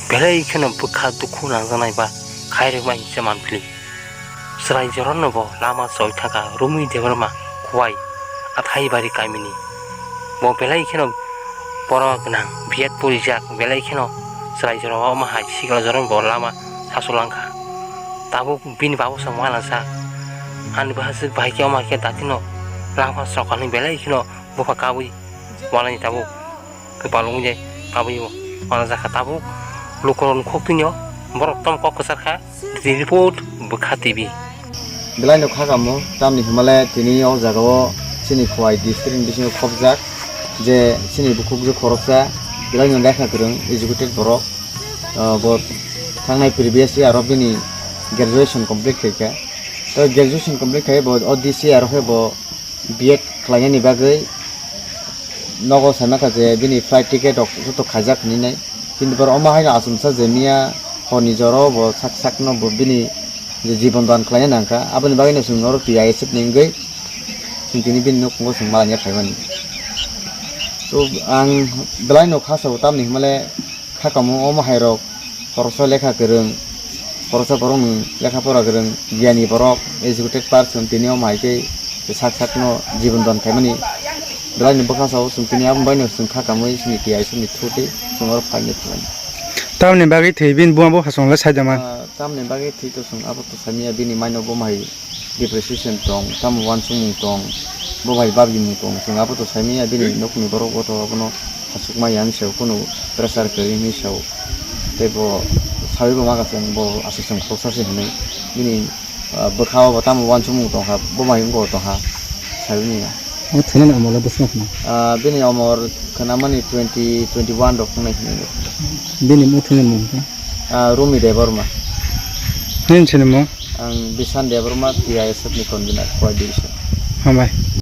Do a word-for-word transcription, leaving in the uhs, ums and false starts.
Belai kheno bwkha dukhu nangjaknai ba khairokma hingse manphili. Chwrai jorano bo lama choi thangkha Rumi Debbarma Khowai Athaibari kamini. Bo belai kheno borok gwnang, B Ed porijak, belai kheno chwrai jorao omo hai sikla jorano bo lama sasu langkha. Tabuk bini babu se uanajak. Ani bwsajwk bai khe omo hai khe datino langpha sokani belai kheno bupha kabui uanaini tabuk. Kwpal wngwi je tabuk uanajak kha tabuk. Lukurokni khuk twino borok tom kok kwchar kha. Report, Bwkha T V. Belai no kha kamo, tamni hwnmale tini o jaga o chini Khowai district ni bisingo khopjak je chini bukhukjwk khoroksa belai no lekha kwrwng educated borok. Ah, bo thangnai previous year o bini graduation complete khaikha. To graduation complete khai bo o this year o khe bo B Ed khlainani bagwi nogo sai mankha je bini flight ticket rok joto khaijak hinwi nai. Kintu borok omo haino achomsa je miya horni jora o bo sak sakno bo bini je jibon dan khlaina nangkha, aboni bagwino chwng oro T I S F ni wngwi chwng tini bini nukhungo chwng malanya phaimani. To ang belaino kha sabo tamni hwnmale kha kamo omo hairok khoroksa lekha kwrwng, khoroksa borokni lekha pora kwrwng, giyani borok, educated person, tini omo hai khe sak sakno jibon dan khaimani belaino bwkha sabo chwng tini aboni bagwino chwng kha kamwi chini T I S F ni through tei chwng oro phaimani. Tamni bagwi thwi bini buma bupha chwng le sai da man? Ah, tamni bagwi thwi to chwng abo to saimanya bini maino buma hai depreciation tong, tamo uansukmung tong, bo bai babimung tong, chwng abo to saimanya bini nokni borok bo to abono aswk ma yang se kunu pressure kwrwi hinwi sao. Tei bo sawi bo maka chwng bo aswk chwng khoroksa se hinwi bini, ah, bwkha o bo tamo uansukmung tongkha, bo bai wngkha tongkha sawi manya. O thwinani omor le bwswk wngkha? Ah, bini omor khwnamani twenty, twenty one rok wngnai hinwi. Bini muthungni mung khe? Ah, Rumi Debbarma. Nini sinimung? Ang Bishan Debbarma, T I S F ni convener, Khowai division. Hambai.